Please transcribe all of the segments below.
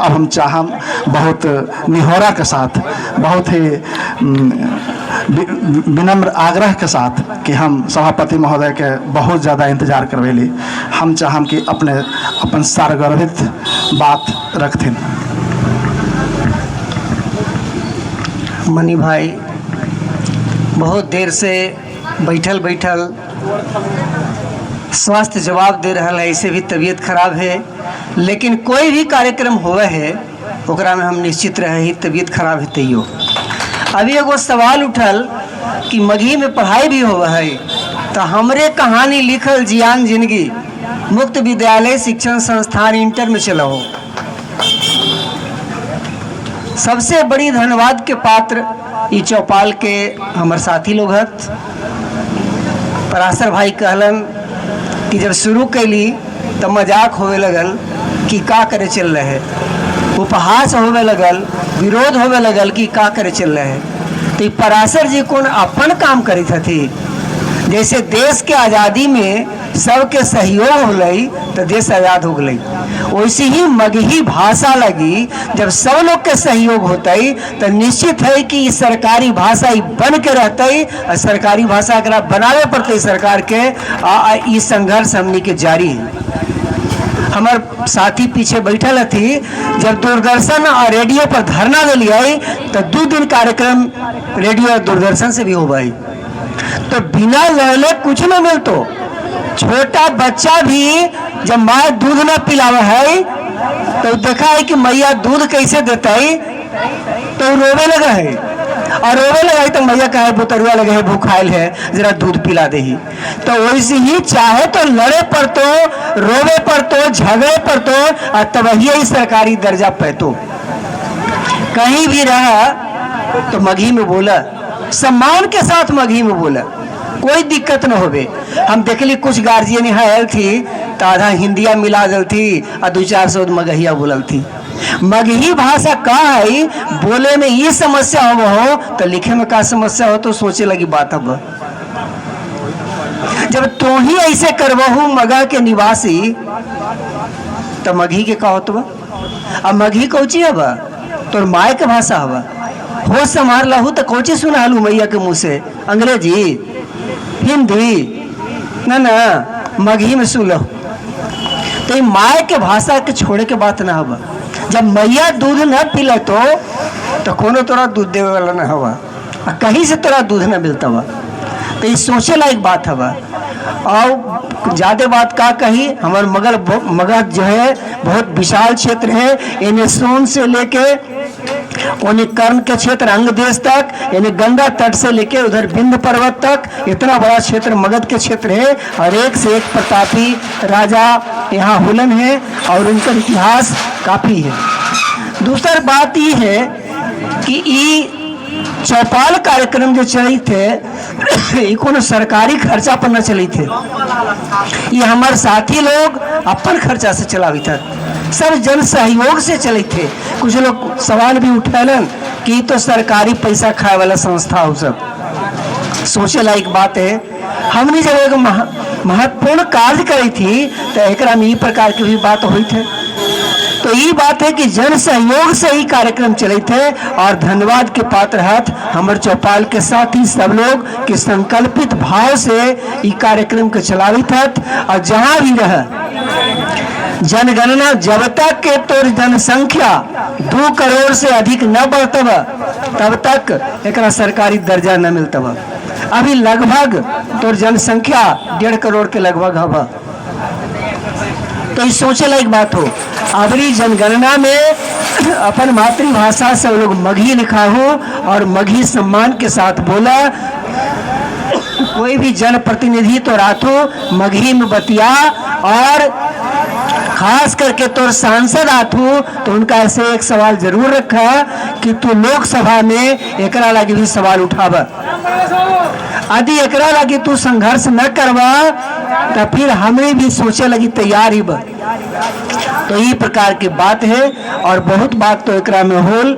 अब हम चाहम बहुत निहोरा के साथ, बहुत ही विनम्र आग्रह के साथ कि हम सभापति महोदय के बहुत ज़्यादा इंतजार करवेली। हम चाहम कि अपने अपन सारगर्भित बात रखथिन। मनी भाई बहुत देर से बैठल बैठल स्वास्थ्य जवाब दे रहा है, ऐसे भी तबीयत खराब है, लेकिन कोई भी कार्यक्रम हुआ है ओकरा में हम निश्चित रहे ही तबीयत खराब है तैयो। अभी एगो सवाल उठल कि मगही में पढ़ाई भी होवा है, तो हमरे कहानी लिखल जियान जिंदगी मुक्त विद्यालय शिक्षण संस्थान इंटर में चला हो। सबसे बड़ी धन्यवाद के पात्र ई चौपाल के हमर साथी लोग हत। पराशर भाई कहलन कि जब शुरू कैली तो मजाक होवे लगल कि का करे चल रहे, उपहास होवे लगल, विरोध होवे लगल कि का करे चल रहे। तो ई पराशर जी कौन अपन काम करी थी, जैसे देश के आज़ादी में सबके सहयोग होलई तो देश आज़ाद हो गई, वैसे ही मगही भाषा लगी जब सब लोग के सहयोग होतई तो निश्चित है कि ई सरकारी भाषा ही बन के रहतई और सरकारी भाषा एकरा बनावे पड़तई सरकार के। आ ई संघर्ष हमनी के जारी है। हमार साथी पीछे बैठल हथी, जब दूरदर्शन और रेडियो पर धरना दिलियै तो 2 दिन कार्यक्रम रेडियो और दूरदर्शन से भी हो गई। तो बिना लड़ले कुछ न मिलतो। छोटा बच्चा भी जब माँ दूध न पिलावे है तो देखा है कि मैया दूध कैसे देता है, तो रोवे लगा है, और रोवे लगा है तो मैया कहे बुतरुआ लगे है भूखाइल है जरा दूध पिला दे ही। तो वैसे ही चाहे तो लड़े पर तो, रोवे पर तो, झगड़े पर तो, और तब ही सरकारी दर्जा पैतो। कहीं भी रहा तो मगही में बोला, सम्मान के साथ मगही में बोला, कोई दिक्कत न होवे। हम देखली कुछ गार्जियन यहाँ आयल थी तो आधा हिंदिया मिला दल थी और 2-4 शब्द मगहिया बोलल थी। मगही भाषा का है, बोले में ये समस्या हो हो तो लिखे में का समस्या हो तो सोचे लगी बात। अब जब तो ही ऐसे करबहू मगह के निवासी तो मगही के का होत बा? अब मगही कौची हब? तोर माय के भाषा हब। हो संभार लहू तो कौची सुनालू मैया के मुँह से? अंग्रेजी, हिंदी, ना ना मगही में सुन लहू। तो ये माय के भाषा के छोड़े के बात ना हब। जब मैया दूध न पिला तो कोनो तोरा दूध देवे वाला ना हवा, आ कहीं से तोरा दूध न मिलता बा। तो ये सोचे लायक बात हवा। और ज़्यादा बात का कही, हमारे मगध जो है बहुत विशाल क्षेत्र है। इन्हें सोन से लेके उन्हें कर्ण के क्षेत्र अंग देश तक, यानी गंगा तट से लेके उधर विंध्य पर्वत तक, इतना बड़ा क्षेत्र मगध के क्षेत्र है। और एक से एक प्रतापी राजा यहाँ हुलन है और उनका इतिहास काफ़ी है। दूसरा बात ये है कि ई चौपाल कार्यक्रम जो चली थे ये कोनो सरकारी खर्चा पर न चली थे, ये हमारे साथी लोग अपन खर्चा से चलावी थे, सब जन सहयोग से चले थे। कुछ लोग सवाल भी उठैलन कि तो सरकारी पैसा खाए वाला संस्था हो। सब सोचे लायक बात है। हमने जब एक महत्वपूर्ण कार्य करी थी तो एकरा में ई प्रकार की भी बात हुई थे। तो ये बात है कि जन सहयोग से ही कार्यक्रम चले थे और धन्यवाद के पात्र हथ हमर चौपाल के साथी सब लोग के संकल्पित भाव से ये कार्यक्रम के चलावित हथ। और जहाँ भी रह जनगणना जब तक के तोर जनसंख्या 2 करोड़ से अधिक न बढ़तब तब तक एकरा सरकारी दर्जा न मिलतब। अभी लगभग तोर जनसंख्या 1.5 करोड़ के लगभग हब। तो ये सोचे लायक बात हो। अबरी जनगणना में अपन मातृभाषा से लोग मगही लिखा हो और मगही सम्मान के साथ बोला। कोई भी जनप्रतिनिधि तो रातो मगही में बतिया, और खास करके तोर सांसद आथू तो उनका ऐसे एक सवाल जरूर रखा कि तू लोकसभा में एकरा लागी भी सवाल उठावा। यदि एकरा लागी तू संघर्ष न करवा तो फिर हमें भी सोचे लगी तैयार ही बा। तो ये प्रकार की बात है और बहुत बात तो एकरा में होल।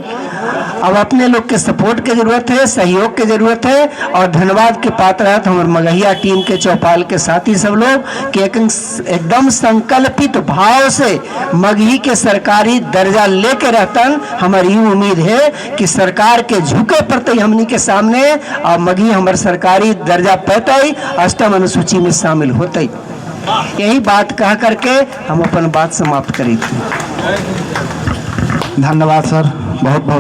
अब अपने लोग के सपोर्ट के जरूरत है, सहयोग के जरूरत है। और धन्यवाद के पात्र है हमारे मगहिया टीम के चौपाल के साथी सब लोग कि एकदम संकल्पित भाव से मगही के सरकारी दर्जा लेके रहतन। हमारी ये उम्मीद है कि सरकार के झुके पड़ते हमनी के सामने और मगही हमारे सरकारी दर्जा पैतई, अष्टम अनुसूची में शामिल होते। यही बात कह करके हम अपन बात समाप्त करी थी। धन्यवाद सर, बहुत बहुत।